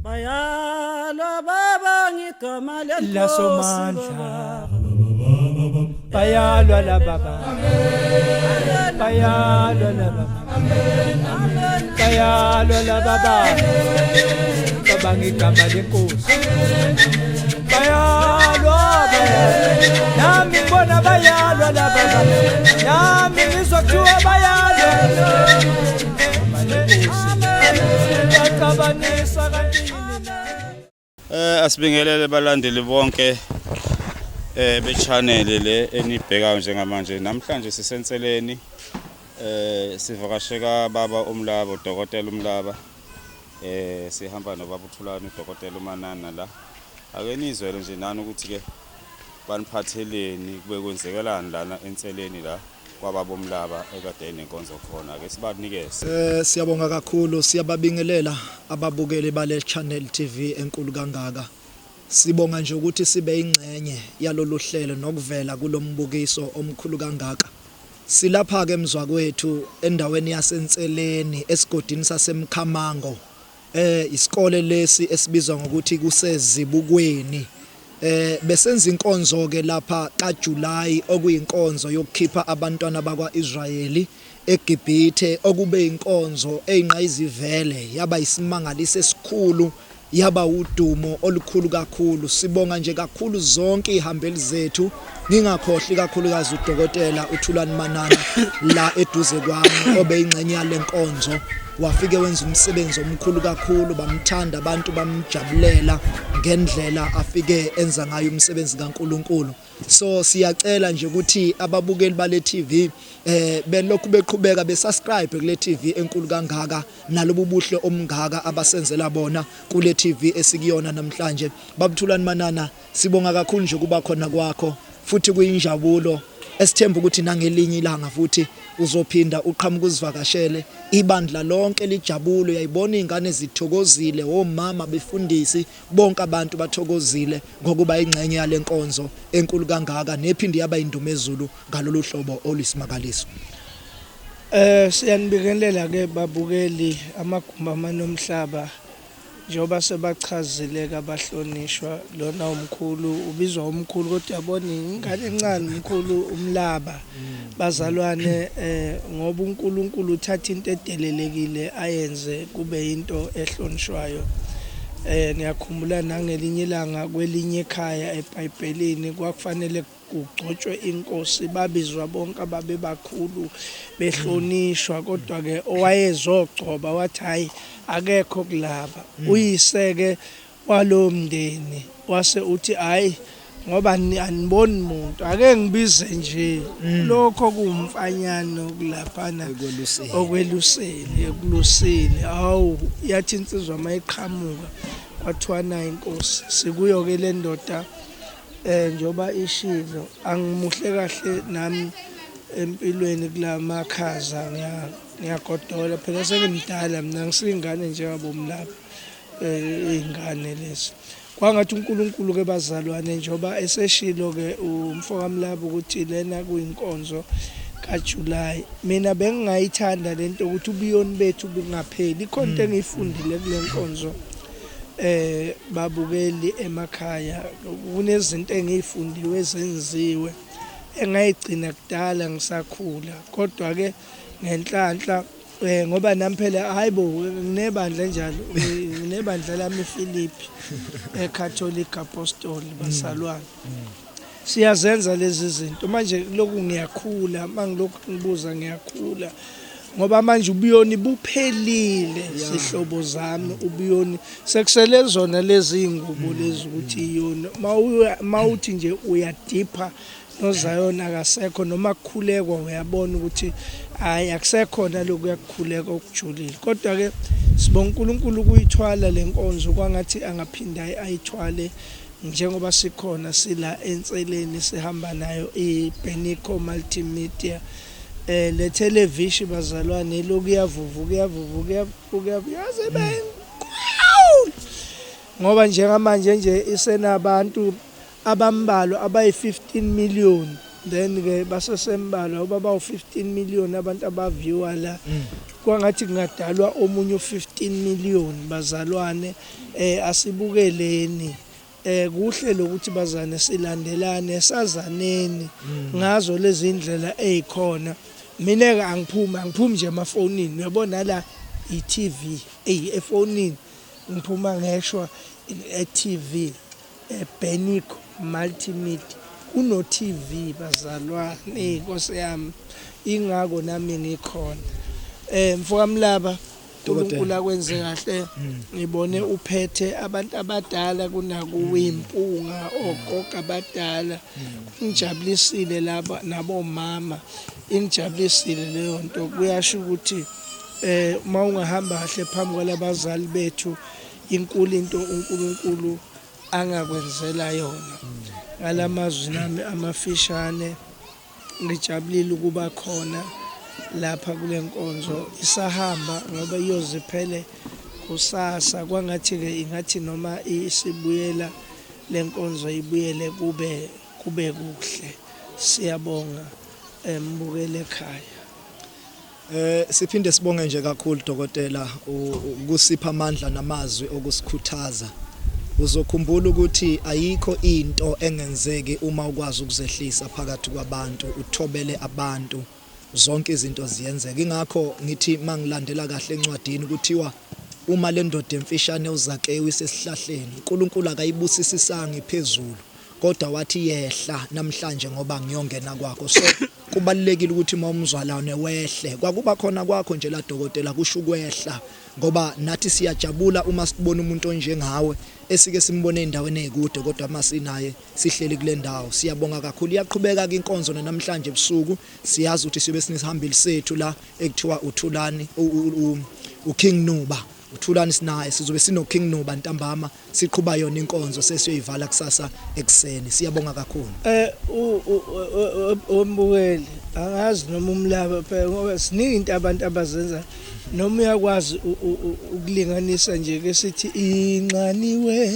Bayalwa baba ngigama lenkosi Lasomandla. Bayalwa lababa, bayalwa lababa, bayalwa lababa, baba ngigama lenkosi. Bayalwa, bayalwa, nami ngibona bayalwa lababa, nami ngizwa kuthiwa bayalwa. Igama lenkosi baxabanisa kanti yini na? Asibingelele balandeli bonke be-channel le enibhekayo njengamanje. Namhlanje sisenseleni, sivakasheka baba uMlaba, uDokotela uMlaba. Sihamba nobaba uThulani, uDokotela uManana la. Ake nizwele nje nani ukuthi ke baniphatheleni, kube kwenzekelani lana enseleni la kwababa uMlaba ekade enenkonzo khona. Ake sibanikeze. Siyabonga kakhulu, siyababingelela ababukeli bale Channel TV enkulu kangaka. Sibonga nje ukuthi sibe ingxenye yalolu hlelo nokuvela kulombukiso omkhulu kangaka. Silapha ke mzwakwethu endaweni yaseNseleni esigodini saseMkhamango. Isikole lesi esibizwa ngokuthi kusezibukweni. Besenza inkonzo ke lapha kaJuly, okuyinkonzo yokukhipha abantwana bakwaIsrayeli eGibhithe, okube inkonzo eyinqayizivele, yaba isimangaliso esikhulu, yaba udumo olukhulu kakhulu. Sibonga nje kakhulu zonke ihambeli zethu, ngingakhohli kakhulukazi uDokotela uThulani Manana la eduze kwami, obeyingxenye yalenkonzo, wafike wenza umsebenzi omkhulu kakhulu. Bamthanda abantu, bamjabulela ngendlela afike enza ngayo umsebenzi kaNkuluNkulu. So siyacela nje ukuthi ababukeli bale TV belokhu beqhubeka besubscribe kule TV enkulu kangaka, nalobu buhle omngaka abasenzela bona kule TV esikuyona namhlanje. BabThulani Manana, sibonga kakhulu nje kuba khona kwakho, futhi kuyinjabulo esithemba ukuthi nangelinye ilanga futhi uzophinda uqhamuka uzivakashele. Ibandla lonke lijabule, uyayibona izingane zithokozile, omama befundisi, bonke abantu bathokozile ngokuba ingxenye yalenkonzo enkulu kangaka nephinde yaba indumezulu ngalolu hlobo oluyisimangaliso. Siyanibingelela ke babukeli amagumbi amanomhlaba, njengoba sebachazile ke abahlonishwa. Lona umkhulu ubizwa umkhulu, kodwa uyabona ingane encane, umkhulu uMlaba, bazalwane, ngoba uNkulunkulu uthatha into edelelekile ayenze kube into ehlonishwayo. Niyakhumbula nangelinye ilanga kwelinye ekhaya eBhayibhelini kwakufanele kugcotshwe inkosi, babizwa bonke ababebakhulu behlonishwa, kodwa ke owayezogcoba wathi hayi, akekho kulaba. Uyise ke walowo mndeni wase uthi hayi, ngoba aniboni muntu, ake ngibize nje lokho kuwumfanyana okulaphana okweluseni, ekuluseni. Awu, yathi insizwa mayiqhamuka, kwathiwa nayi inkosi. Sikuyo ke le ndoda, njengoba ishilo, angimuhle kahle nami empilweni kulamakhaza, ngiyagodola phela, sengimdala mina, ngisingane njengabo Mlaba, izingane lezi. Kwangathi uNkulunkulu ke bazalwane, njengoba eseshilo ke umfo kaMlaba ukuthi lena kuyinkonzo kaJuly, mina bengingayithanda lento ukuthi ubuyoni bethu bungapheli. Ikhona into engiyifundile kule nkonzo, babukeli emakhaya, kunezinto engiyifundiwe ezenziwe engayigcina kudala ngisakhula, kodwa ke ngenhlanhla, ngoba nami phela, hayibo, nginebandla njalo, nginebandla lami ePhilippi eCatholic Apostoli, basalwane, siyazenza lezi zinto. Manje lokhu ngiyakhula, mangilokhu ngibuza ngiyakhula, ngoba manje ubuyoni buphelile, zihlobo zami, ubuyoni sekusele zona lezi ingubo lezi, ukuthi iyona mawuthi nje uyadipha noZayona akasekho, noma kukhulekwa uyabona ukuthi hayi, akusekhona lokhu kuyakukhuleka okujulile. Kodwa ke sibonga uNkulunkulu ukuyithwala lenkonzo, kwangathi angaphinda ayithwale njengoba sikhona sila enseleni, sihamba nayo iBenico Multimedia, le television, bazalwane, lokhu iyavuvuka, iyavuvuka, iyavuvuka, yaze ibe ngoba njengamanje nje isenabantu abambalwa abayi-15 million. Then ke basesembalwa ngoba bawu-15 million abantu abaviewa la. Kwangathi kungadalwa omunye u-15 million bazalwane. Asibukeleni, kuhle lokuthi bazane silandelane, sazaneni ngazo lezi ndlela ezikhona. Mina ke angiphumi nje emafonini, uyabona la i-TV, ey, efonini ngiphuma ngeshwa e-TV, eBenico Multimedia kuno TV bazalwane, inkosi yami, ingakho nami ngikhona. Mfoka Mlaba, uNkulunkulu akwenze kahle. Ngibone uphethe abantu abadala kunakuwimpunga, ogogo abadala, ngijabulisile laba nabomama, ingijabulisile leyo nto. Kuyasho ukuthi uma ungahamba kahle phambi kwalabazali bethu, inkulu into uNkulunkulu angakwenzela yona. Ngalamazwi nami amafishane, ngijabulile ukuba khona lapha kule nkonzo isahamba ngoba iyoze iphele kusasa. Kwangathi-ke ingathi noma isibuyela le nkonzo ibuyele kube kuhle. Siyabonga, mbukele ekhaya. Siphinde sibonge nje kakhulu dokotela ukusipha amandla namazwi okusikhuthaza. Uzokhumbula ukuthi ayikho into engenzeki uma ukwazi ukuzehlisa phakathi kwabantu, uthobele abantu, zonke izinto ziyenzeka. Ingakho ngithi mangilandela kahle encwadini kuthiwa uma le ndoda emfishane uZakewu isesihlahleni, uNkulunkulu akayibusisisanga iphezulu kodwa wathi yehla namhlanje ngoba ngiyongena kwakho. So kubalulekile ukuthi uma umzwalane wehle, kwakuba khona kwakho nje la dokotela kusho ukwehla, ngoba nathi siyajabula uma sibona umuntu onjengawe esike simbone endaweni ezikude, kodwa masinaye sihleli kule ndawo. Siyabonga kakhulu. Iyaqhubeka ke inkonzo namhlanje ebusuku. Siyazi ukuthi siyobe sinesihambili sethu la ekuthiwa uThulani, uKing Nuba. uThulani sinaye, sizobe sino King Nuba ntambama, siqhuba yona inkonzo sesiyoyivala kusasa ekuseni. Siyabonga kakhulu. Ombukeli, angazi noma umlaba phela ngoba siningi into abantu abazenza, noma uyakwazi ukulinganisa nje ke sithi inxaniwe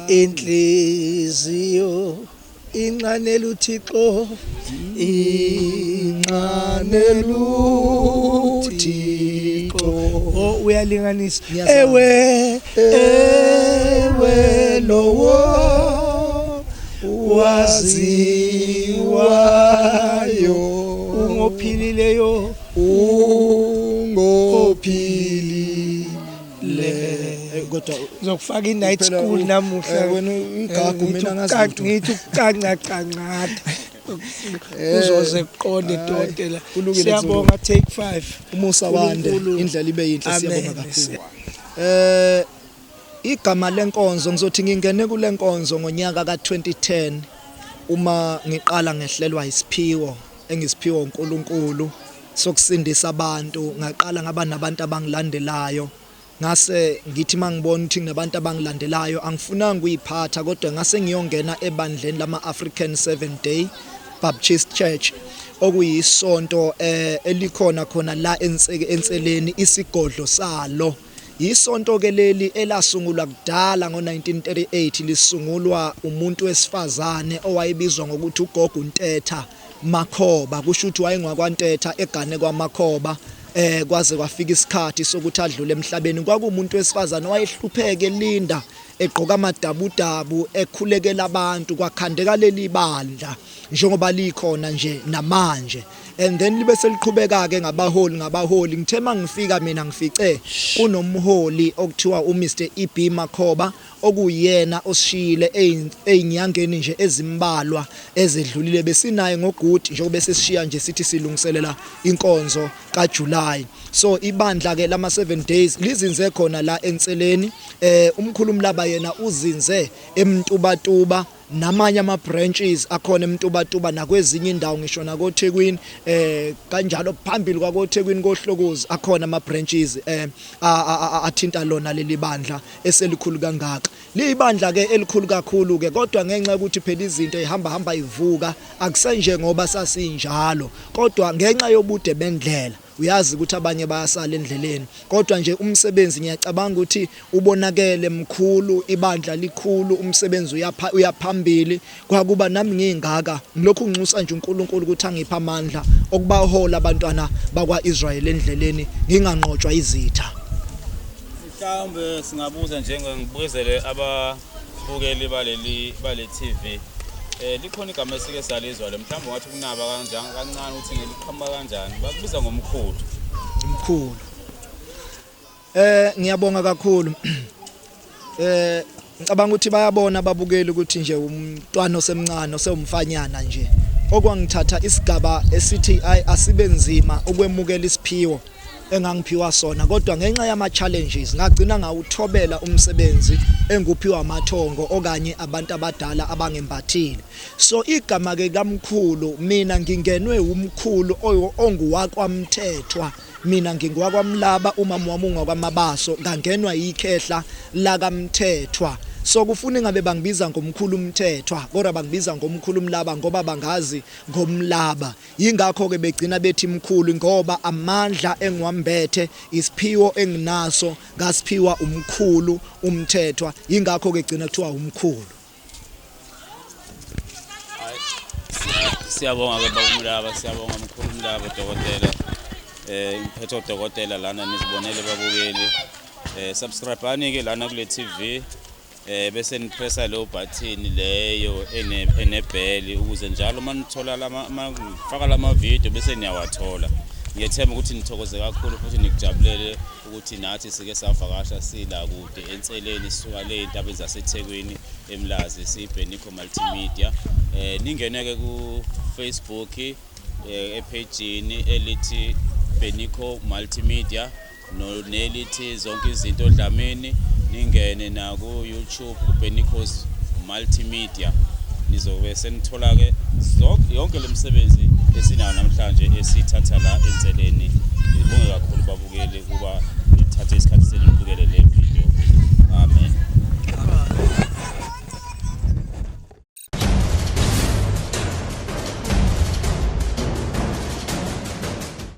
inhliziyo, inxanela uThixo, inxanela uThixo. Oh, uyalinganisa. Ewe, ewe lowo waziwayo, ungophilileyo, ungophilile. Kodwa ngizokufaka i-night school namuhla. Wena igagu, mina ngazi lutho. Ngithi ukucanca cancada uzoze kuqonde dokotela. Kulungile. Siyabonga, take 5. Umusa wande. uNkulunkulu. Indlela ibe yinhle. Siyabonga Amen. kakhulu. Igama lenkonzo, ngizothi ngingene kule nkonzo ngonyaka ka2010 uma ngiqala ngehlelwa isiphiwo engisiphiwe uNkulunkulu sokusindisa abantu. Ngaqala ngaba nabantu abangilandelayo, ngase ngithi mangibona ukuthi kunabantu abangilandelayo angifunanga ukuyiphatha, kodwa ngase ngiyongena ebandleni lama African Seven Day Baptist Church, okuyisonto elikhona khona la enseke enseleni. Isigodlo salo isonto ke leli elasungulwa kudala ngo1938, lisungulwa umuntu wesifazane owayebizwa ngokuthi uGogo Ntetha Makhoba. Kusho ukuthi wayengwakwaNtetha egane kwaMakhoba. Kwaze kwafika isikhathi sokuthi adlule emhlabeni, kwakuumuntu wesifazane wayehlupheke linda egqoka amadabudabu ekhulekela abantu. Kwakhandeka leli bandla njengoba likhona nje namanje, and then libe seliqhubeka ke ngabaholi. Ngithe mangifika mina ngifice kunomholi okuthiwa uMr EB Makhoba, okuyena osishiyile ezinyangeni nje ezimbalwa ezedlulile. Besinaye ngoGood njengoba sesishiya nje sithi silungiselela inkonzo kaJuly. So ibandla ke lama 7 days lizinze khona la enseleni. Umkhulu Mlaba yena uzinze eMtubatuba, namanye ama branches akhona eMtubatuba nakwezinye indawo, ngisho nakoThekwini, kanjalo phambili kwakoThekwini koHlokozi akhona ama branches athinta lona leli bandla eselikhulu kangaka. Liyibandla ke elikhulu kakhulu ke, kodwa ngenxa yokuthi phela izinto ihamba hamba ivuka, akusenje ngoba sasinjalo, kodwa ngenxa yobude bendlela. Uyazi ukuthi abanye bayasala endleleni, kodwa nje umsebenzi ngiyacabanga ukuthi ubonakele mkhulu, ibandla likhulu, umsebenzi uyaphambili. Kwakuba nami ngingaka, ngilokhu nginxusa nje uNkulunkulu ukuthi angiphe amandla okubahola abantwana bakwa-Israyeli endleleni, nginganqotshwa izitha. Mhlawumbe singabuza njengengibuzele ababukeli baleli bale TV. Likhona igama esike salizwa le, mhlawumbe ungathi ukunaba kanjani kancane ukuthi ngeliqhamuka kanjani. Bakubiza ngomkhulu. Mkhulu. Ngiyabonga kakhulu. Ngicabanga ukuthi bayabona ababukeli ukuthi nje umntwana osemncane osewumfanyana nje okwangithatha isigaba esithi ay asibenzima ukwemukela isiphiwo engangiphiwa sona, kodwa ngenxa yama challenges ngagcina ngawuthobela umsebenzi enguphiwa amathongo okanye abantu abadala abangembathile. So igama ke kamkhulu, mina ngingenwe umkhulu onguwakwaMthethwa, mina ngingowakwaMlaba, umama wami ungwakwamabaso, ngangenwa yikhehla lakaMthethwa. So kufuna ingabe bangibiza ngomkhulu uMthethwa, kodwa bangibiza ngomkhulu uMlaba ngoba bangazi ngomlaba. Yingakho ke begcina bethi mkhulu, ngoba amandla engiwambethe, isiphiwo enginaso ngasiphiwa umkhulu uMthethwa, yingakho ke gcina kuthiwa umkhulu. Siyabonga ke baba uMlaba, siyabonga mkhulu uMlaba, dokotela. Ngiphethe udokotela lana, nizibonele babukeli. Subscribe ani ke lana kule TV. Bese nipressa leyo button leyo enebheli ukuze njalo manithola lama mafaka lama video bese niyawathola. Ngiyethemba ukuthi nithokoze kakhulu futhi nikujabulele ukuthi nathi sike savakasha sila kude enseleni, sisuka le intabeni zaseThekwini eMlazi, siyiBenico Multimedia. Ningene ke ku Facebook epage elithi Benico Multimedia no nelithi zonke izinto Dlamini, ningene na ku YouTube ku Benicos Multimedia, nizobe senithola ke yonke lemisebenzi esinayo namhlanje esithatha la enseleni. Ngibonge kakhulu babukeli kuba nithathe isikhathi senu nibukele le video.